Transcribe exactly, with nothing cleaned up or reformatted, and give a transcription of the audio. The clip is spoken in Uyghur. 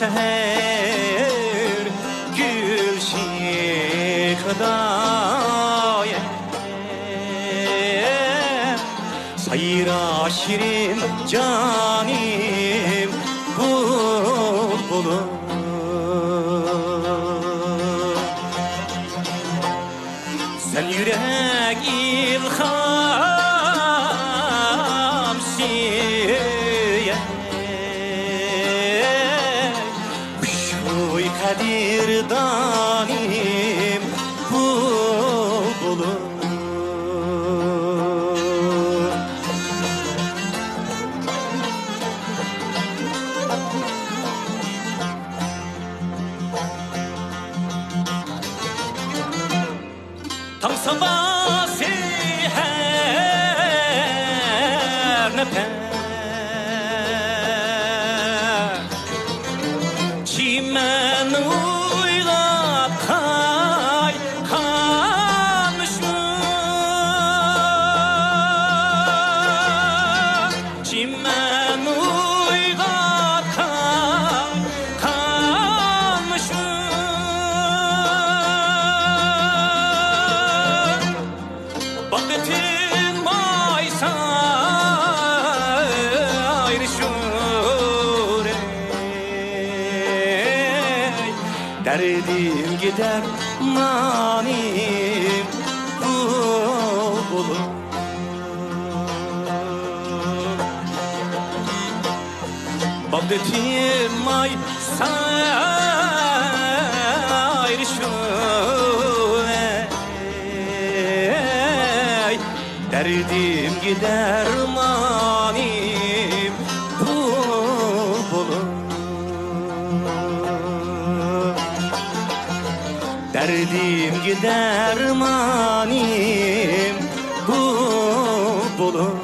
سەھەر گۈلشېخىدا سايرا شېرىن جانىم بۇلبۇلۇم. سەن يۈرەك ئىلھام سۆيەر، خۇشخۇي قەدىردانىم بۇلبۇلۇم. تاڭ ساۋاسى ھەر نەپەس، چىمەن ئويغاتقاي قامۇشۇم. چىمەن ئويغاتقان قامۇشۇم. باغدا تىنماي سايرىشۇر، دەردىمگە دەرمانىم بۇلبۇلۇم. باغدا تىنماي سايرىشۇر، دەردىمگە دەرمانىم بۇلبۇلۇم. دەردىمگە دەرمانىم بۇلبۇلۇم.